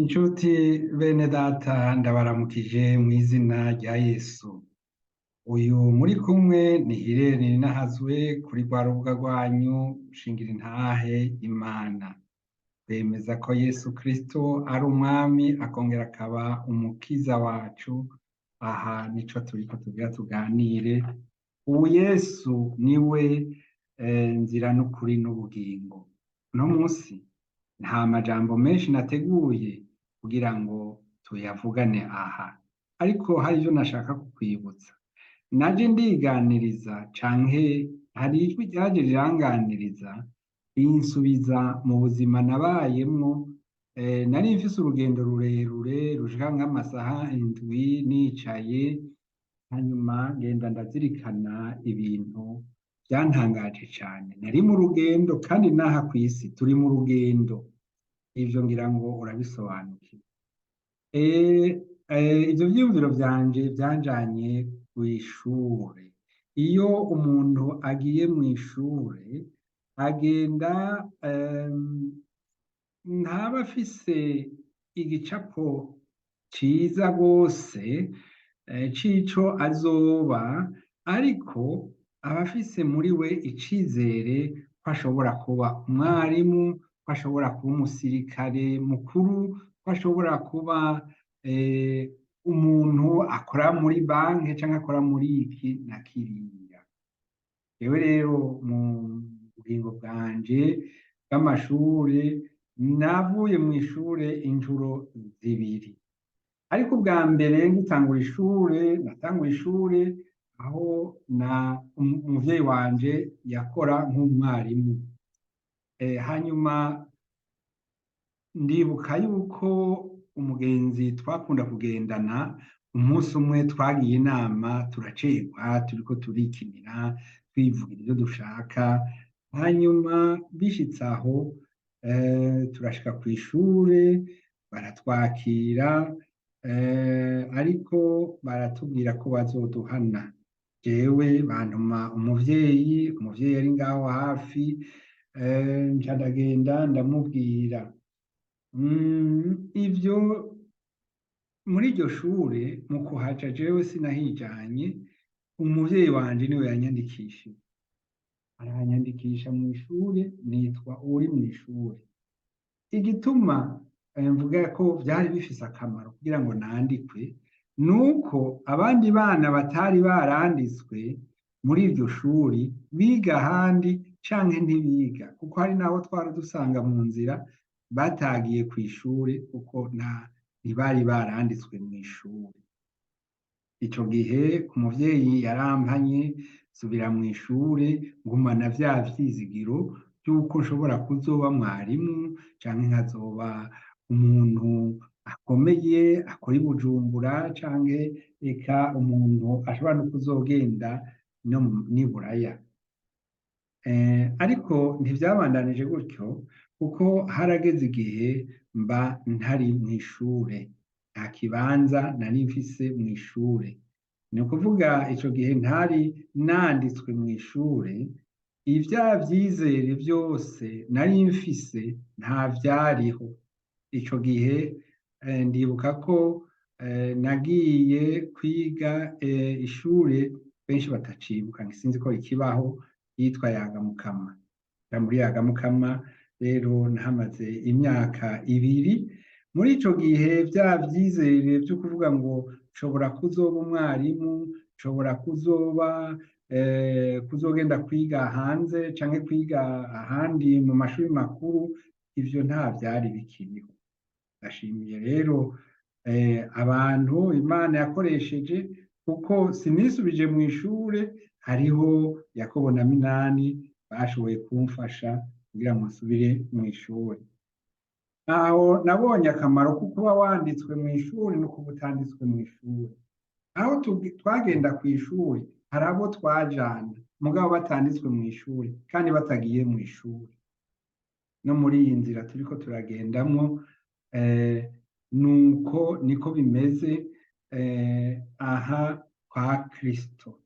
Inshuti bene data, ndabaramukije mu izina rya Yesu. Uyu muri kumwe ni Hirene Ninahazwe kuri rwa rubuga rwanyu Shingira Intahe Imana. Twemeza ko Yesu Kristo ari umwami, akongera akaba umukiza wacu. Aha nico turiko tugira tuganire. Ubu Yesu niwe nzira n'ukuri n'ubugingo. Uno munsi nta majambo menshi nateguye kugira ngo tuyavugane aha, ariko hari ivyo nashaka kukwibutsa. Naje ndiganiriza canke hari ijwi ryaje riranganiriza, rinsubiza mu buzima nabayemwo. Nari mfise urugendo rurerure rushika nk'amasaha 7 nicaye, hanyuma ngenda ndazirikana ibintu vyantangaje cane. Nari mu rugendo, kandi n'aha kw'isi turi mu rugendo. Ivyo ngira ngo urabisobanukiwe. Ivyo vyiyumviro vyanje vyanjanye kw'ishure. Iyo umuntu agiye mw'ishure, agenda ntaba afise igicapo ciza rwose c'ico azoba, ariko aba afise muri we icizere ko ashobora kuba umwarimu, ko ashobora kuba umusirikare mukuru, ko ashobora kuba umuntu akora muri banki canke akora muri iki na kiriya. Jewe rero mu bugingo bwanje bw'amashure, navuye mw'ishure incuro zibiri. Ariko ubwa mbere ngitangura ishure, natanguye ishure aho na umuvyeyi wanje yakora nk'umwarimu. Hanyuma ndibuka yuko umugenzi twakunda kugendana, umunsi umwe twagiye inama turacerwa, turiko turikinira, twivugira ivyo dushaka. Hanyuma bishitse aho turashika kw'ishure, baratwakira, ariko baratubwira ko bazoduhana. Jewe bantuma umuvyeyi, umuvyeyi ari ngaho hafi, nca ndagenda ndamubwira. Ivyo muri iryo shure mu kuhaja, jewe sinahijanye, umuvyeyi wanje niwe yanyandikishije. Aranyandikisha mw'ishure, nitwa uwuri mw'ishure. Igituma mvuga ko vyari bifise akamaro kugira ngo nandikwe, nuko abandi bana batari baranditswe muri iryo shuri biga ahandi canke ntibiga, kuko hari n'abo twara dusanga mu nzira batagiye kw'ishure kuko ntibari baranditswe mw'ishure. Ico gihe umuvyeyi yarampanye, nsubira mw'ishure, ngumana vya vyizigiro vy'uko nshobora kuzoba mwarimu canke nkazoba umuntu akomeye akora i Bujumbura, canke eka umuntu ashobora no kuzogenda no n'i Buraya. Ariko ntivyabandanije gutyo, kuko harageze igihe mba ntari mw'ishure, nta kibanza nari mfise mw'ishure. Ni ukuvuga ico gihe ntari nanditswe mw'ishure, ivya vyizere vyose nari mfise nta vyariho. Ico gihe ndibuka ko nagiye kwiga ishure benshi batacibuka, sinzi ko ikibaho, yitwa Yagamukama. Muri Yagamukama rero nahamaze imyaka 2. Muri ico gihe vya vyizere vyo kuvuga ngo nshobora kuzoba umwarimu, nshobora kuzoba kuzogenda kwiga hanze canke kwiga ahandi mu mashuri makuru, ivyo nta vyari bikiriho. Ndashimiye rero abantu Imana yakoresheje, kuko sinisubije mw'ishure, hariho Yakobo na Minani bashoboye kumfasha kugira ngo nsubire mw'ishure. Aho nabonye akamaro ko kuba wanditswe mw'ishure no kuba utanditswe mw'ishure. Aho twagenda kw'ishure, hari abo twajana mugabo batanditswe mw'ishure kandi batagiye mw'ishure. No muri iyi nzira turiko turagendamwo, nuko niko bimeze aha kwa Kristo.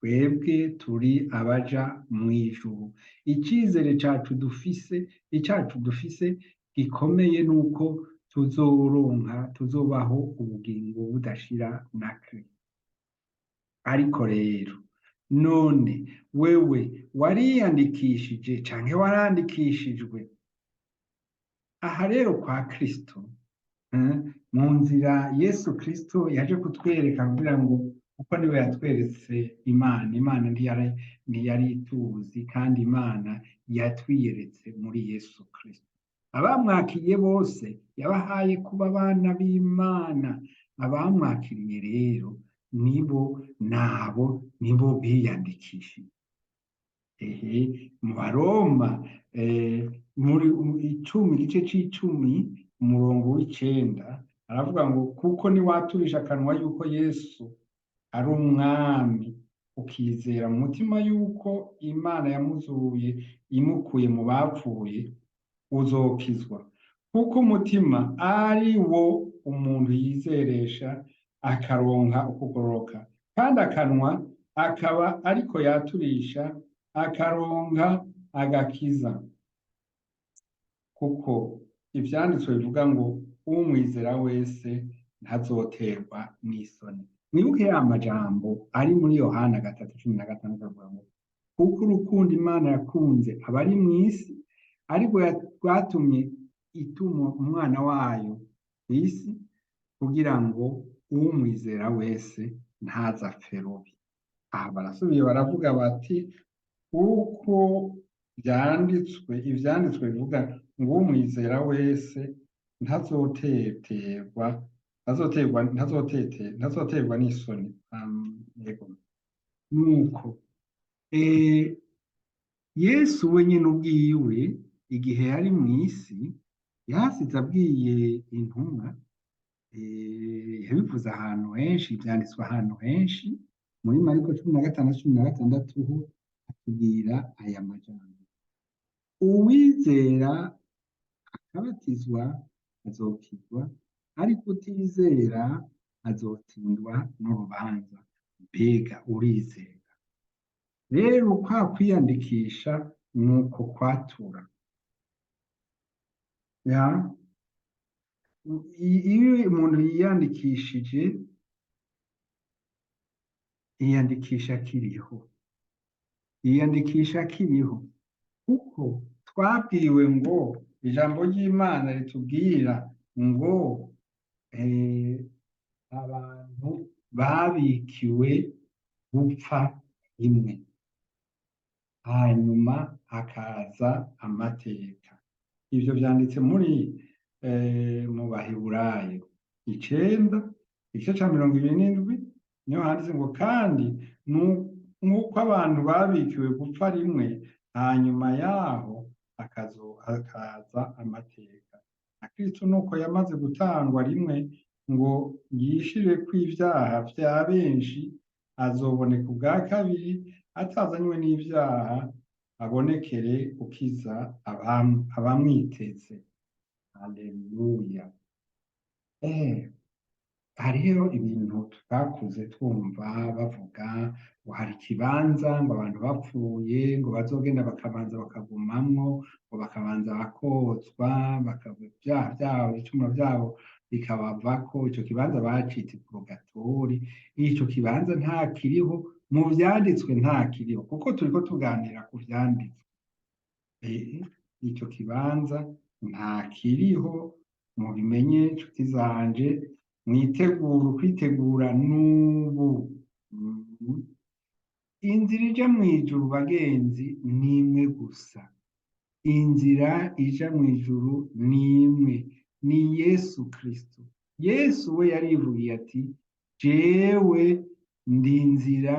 Twebwe turi abaja mw'ijuru. Icizere cacu dufise, icacu dufise gikomeye, nuko Tuzoronka, tuzobaho ubugingo budashira na Kristo. Ariko rero none wewe wariyandikishije canke warandikishijwe? Aha rero kwa Kristo, mu nzira Yesu Kristo yaje kutwereka, kugira ngo, kuko niwe yatweretse Imana. Imana ntiyari ituzi, kandi Imana yatwiyeretse muri Yesu Kristo. Abamwakiriye bose yabahaye kuba abana b'Imana. Abamwakiriye rero nibo, nabo nibo biyandikishije. Ehe, mu Baroma muri 10, igice c'10, umurongo w'9, aravuga ngo: "Kuko niwaturisha akanwa yuko Yesu ari Umwami, ukizera mu mutima yuko Imana yamuzuye imukuye mu bapfuye, uzokizwa. Kuko umutima ari wo umuntu yizeresha akaronka ukugororoka, kandi akanwa akaba ariko yaturisha akaronka agakiza. Kuko ivyanditswe bivuga ngo: 'Umwizera wese ntazoterwa n'isoni.'" Mwibuke ya majambo ari muri Yohana 3:16, avuga ngo: "Kuko urukundo Imana yakunze abari mw'isi ariko rwatumye ituma umwana wayo kw'isi, kugira ngo umwizera wese ntazapfe rubi." Aha barasubiye baravuga bati: "Kuko vyanditswe, ivyanditswe bivuga ngo umwizera wese ntazoteterwa, ntazoterwa, ntazoterwa n'isoni." Yego, nuko Yesu wenyine ubwiwe, igihe yari mw'isi, yasize abwiye intumwa, yabivuze ahantu henshi, vyanditswe ahantu henshi. Muri Mariko 15:16 ho atubwira aya majambo: "Uwizera akabatizwa azokizwa, ariko utizera azotsindwa n'urubanza." Mbega urizera? Rero kwa kwiyandikisha nuko kwatura ya iyo umuntu yiyandikishije, yiyandikisha akiriho, yiyandikisha akiriho, kuko twabwiwe ngo, ijambo ry'Imana ritubwira ngo abantu babikiwe gupfa rimwe, hanyuma hakaza amateka. Ivyo vyanditse muri mu Baheburayo 9, igice ca 27, niho handitse ngo: "Kandi nk'uko abantu babikiwe gupfa rimwe, hanyuma yaho hakaza amateka, na Kristo nuko yamaze gutangwa rimwe ngo yishireko ivyaha vya benshi, azoboneka ubwa kabiri atazanywe n'ivyaha, abonekere gukiza abamwiteze." Haleluya! Hariho ibintu twakuze twumva bavuga ngo hari ikibanza, ngo abantu bapfuye ngo bazogenda bakabanza bakagumamwo, ngo bakabanza bakozwa, ibyaha byabo, ibicumuro byabo bikabavako. Ico kibanza bacitse purugatori. Ico kibanza nta kiriho mu vyanditswe, nta kiriho, kuko turiko tuganira ku vyanditswe. Ico kibanza nta kiriho, mubimenye nshuti zanje, mwitegure. Kwitegura n'ubu. Inzira ija mw'ijuru, bagenzi, ni imwe gusa. Inzira ija mw'ijuru ni imwe, ni Yesu Kristo. Yesu we yarivugiye ati: "Jewe ndi inzira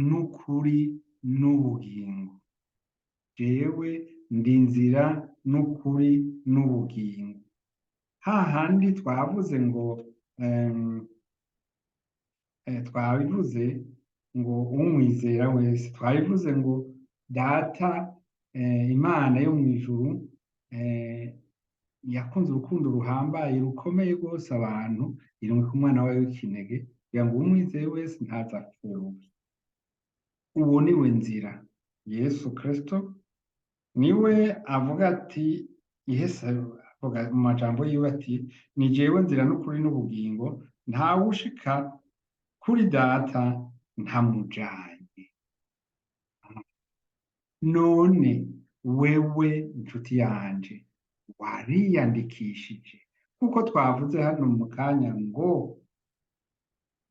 n'ukuri n'ubugingo. Jewe ndi inzira n'ukuri n'ubugingo." Hahandi twavuze ngo twabivuze ngo umwizera wese, twabivuze ngo Data, Imana yo mu ijuru, yakunze urukundo ruhambaye rukomeye rwose abantu, irungika umwana wayo w'ikinege kugira ngo umwizeye wese ntazapfe rubi. Uwo ni we nzira. Yesu Kristo niwe avuga ati ihese. Avuga mu majambo yiwe ati: "Ni jewe nzira n'ukuri n'ubugingo, ntawushika kuri Data ntamujanye." None wewe, nshuti yanje, wariyandikishije? Kuko twavuze hano mu kanya ngo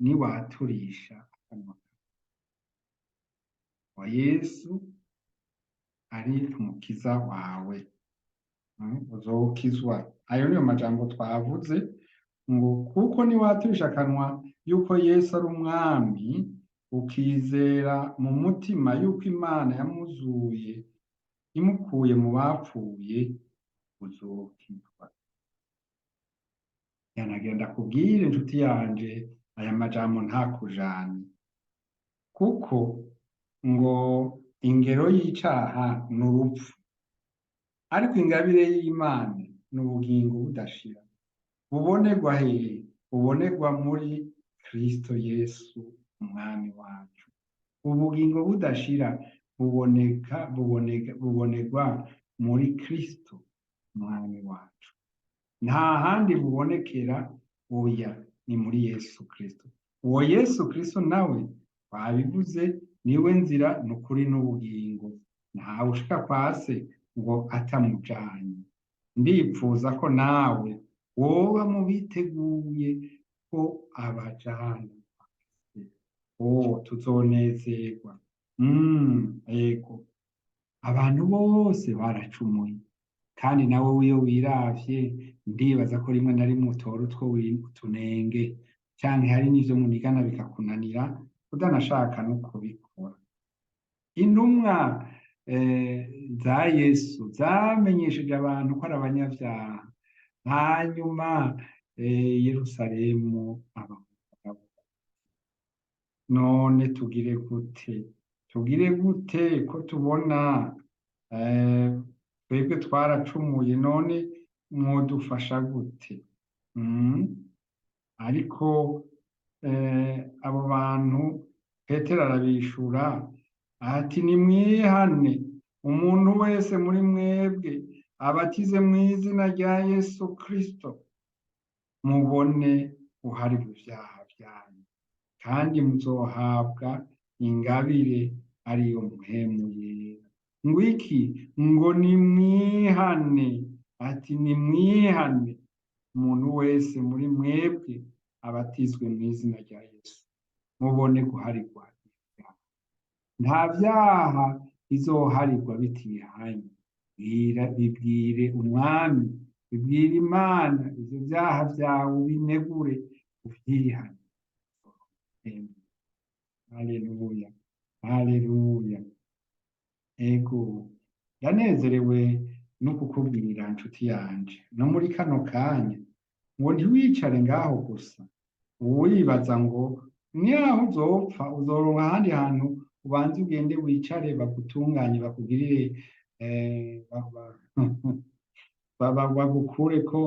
niwaturisha akanwa wa Yesu ari umukiza wawe, uzokizwa. Ayo niyo majambo twavuze ngo kuko niwaturisha akanwa yuko Yesu ari umwami, ukizera mu mutima yuko Imana yamuzuye imukuye mu bapfuye, uzokizwa. Yanagira ndakubwire, inshuti yanje, aya majambo ntakujanye, kuko ngo ingero y'icaha ni urupfu, ariko ingabire y'Imana ni ubugingo budashira. Bubonerwa hehe? Bubonerwa muri Kristo Yesu umwami wacu. Ubugingo budashira buboneka buboneka bubonerwa muri Kristo umwami wacu. Nta handi bubonekera, oya, ni muri Yesu Kristo. Uwo Yesu Kristo nawe twabivuze, niwe nzira n'ukuri n'ubugingo, ntawe ushika kwa Se ngo atamujanye. Ndipfuza ko nawe woba mu biteguye ko abajana. Oh, tuzonezerwa. Ego, abantu bose baracumuye, kandi nawe iyo wiravye, ndibaza ko rimwe na rimwe utora utwo utunenge, canke hari n'ivyo munigana bikakunanira, udanashaka no kubikora. Intumwa za Yesu zamenyesheje abantu ko ari abanyavyaha, hanyuma Yerusalemu abantu, "None tugire gute? Tugire gute ko tubona twebwe twaracumuye? None mwodufasha gute?" Ariko abo bantu, Petero arabishura ati: "Nimwihane, umuntu wese muri mwebwe abatize mu izina rya Yesu Kristo, mubone guharirwa ivyaha vyanyu, kandi muzohabwa ingabire ariyo Mpwemu Yera." Ngwiki? Ngo nimwihane. Ati: "Nimwihane, umuntu wese muri mwebwe abatizwe mu izina rya Yesu, mubone guharirwa ivyaha." Nta vyaha bizoharirwa bitihanye. Bibwire umwami, bibwire Imana ivyo vyaha vyawe, ubinegure, uvyihane. Haleluya, haleluya! Ego, ndanezerewe no kukubwira, nshuti yanje, no muri kano kanya ngo ntiwicare ngaho gusa wibaza ngo niyaho uzopfa uzoronka ahandi hantu ubanze ugende wicare bagutunganye, bakugirire, bagukureko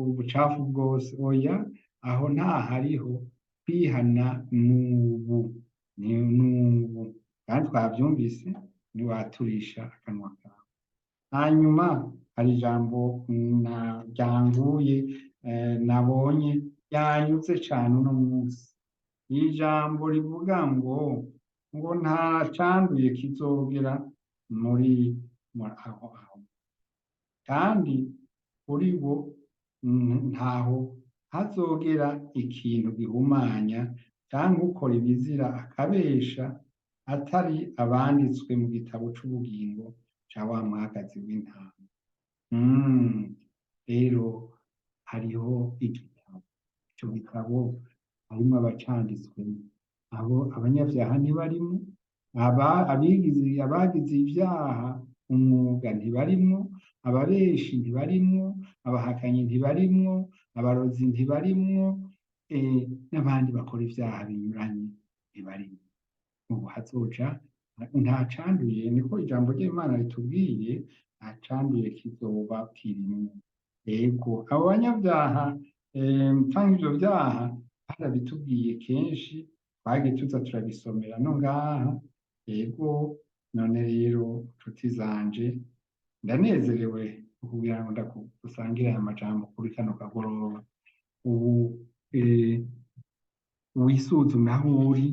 ubucafu bwose. Oya, aho ntahariho. Kwihana nubu, nubu, kandi twavyumvise, niwaturisha akanwa kawe. Hanyuma hari ijambo ryanguye, nabonye ryanyuze cane uno munsi, ijambo rivuga ngo nta canduye kizogera muri aho aho, kandi kuri bo ntaho hazogera ikintu gihumanya canke ukora ibizira akabesha, atari abanditswe mu gitabo c'ubugingo ca wa mwagazi w'intama. Rero hariho igitabo, ico gitabo harimwo abacanditswemwo. Abo abanyavyaha ntibarimwo, aba abigize abagize ivyaha umwuga ntibarimwo, ababeshi ntibarimwo, abahakanyi ntibarimwo, abarozi ntibarimwo, n'abandi bakora ivyaha binyuranye ntibarimwo. Ubu hazoja nta canduye, niko ijambo ry'Imana ritubwiye, nta canduye kizoba kirimwo. Ego, abo banyabyaha canke ivyo vyaha barabitubwiye kenshi, twagiye tuza turabisomera no ngaha. Ego, none rero, nshuti zanje, ndanezerewe. Kugira ngo ndagusangire aya majambo kuri kano kagoroba, ubu wisuzume aho uri,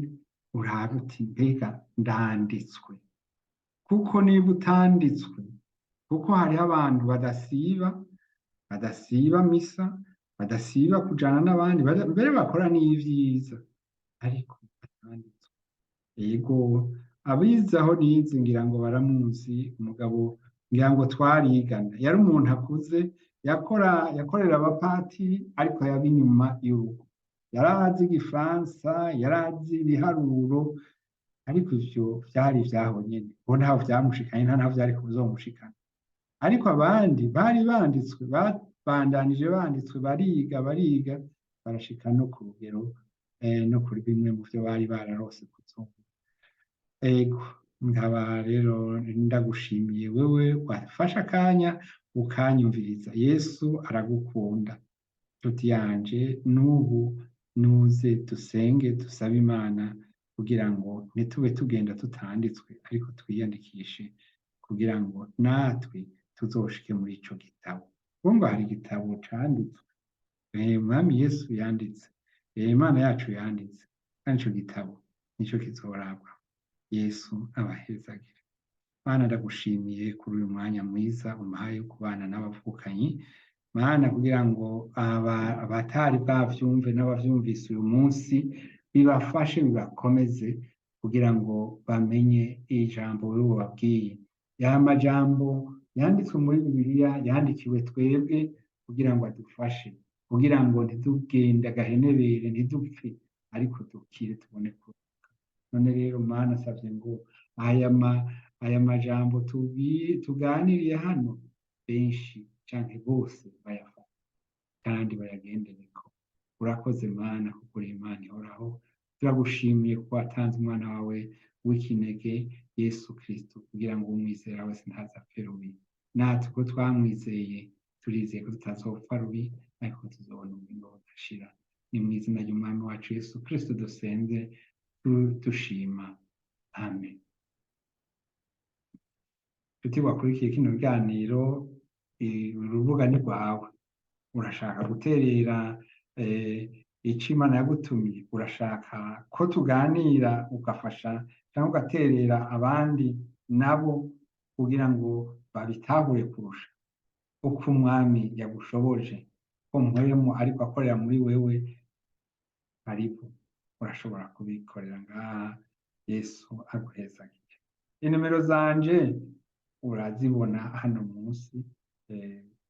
urabe uti: "Mbega ndanditswe?" Kuko niba utanditswe, kuko hariho abantu badasiba misa, badasiba kujana n'abandi, mbere bakora n'ivyiza, ariko batanditswe. Yego, abize aho nize ngira ngo baramuzi, umugabo ngira ngo twarigana, yari umuntu akuze, yakora, yakorera abapatiri, ariko yaba inyuma y'urugo. Yarazi igifaransa, yarazi ibiharuro, ariko ivyo vyari ivyaho nyene, bo ntaho vyamushikanye, nta naho vyari kuzomushikana. Ariko abandi bari banditswe, babandanije banditswe, bariga, bariga, barashika no ku rugero no kuri bimwe mu vyo bari bararose kuzumva. Ego, nkaba rero ndagushimiye wewe wafashe akanya ukanyumviriza. Yesu aragukunda, nshuti yanje. N'ubu nuze dusenge, dusabe Imana kugira ngo ntitube tugenda tutanditswe, ariko twiyandikishe kugira ngo natwe tuzoshike muri ico gitabo. Urumva hari igitabo canditswe, Umwami Yesu yanditse, Imana yacu yanditse, kandi ico gitabo nico kizorabwa. Yesu abahezagire. Mana, ndagushimiye kuri uyu mwanya mwiza umpaye wo kubana n'abavukanyi. Mana, kugira ngo abatari bwavyumve n'abavyumvise uyu munsi bibafashe, bibakomeze, kugira ngo bamenye ijambo wewe wababwiye. Ya majambo yanditswe muri Bibiliya yandikiwe twebwe kugira ngo adufashe, kugira ngo ntitugende agahenebere, ntidupfe, ariko dukire, tubone kuruhuka. None rero Mana, savye ngo aya majambo tuganiriye hano, benshi canke bose bayafate kandi bayagendereko. Urakoze Mana, kuko uri Imana ihoraho. Turagushimiye ko watanze umwana wawe w'ikinege Yesu Kristo, kugira ngo umwizera wese ntazapfe rubi. Natwe ko twamwizeye, turizeye ko tutazopfa rubi, ariko tuzobona ubugingo budashira. Ni mu izina ry'Umwami wacu Yesu Kristo dusenze dushima, amen. Nshuti wakurikiye kino kiganiro, urubuga ni rwawe. Urashaka guterera ico Imana yagutumye, urashaka ko tuganira, ugafasha cyangwa ugaterera abandi nabo kugira ngo babitahure kurusha uko Umwami yagushoboje, ko Mpwemu ariko akorera muri wewe, karibu, urashobora kubikorera ngaha. Yesu aguhezagire. Inomero zanje urazibona hano munsi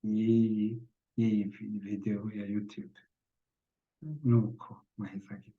y'iyi video ya YouTube. Nuko muhezagire.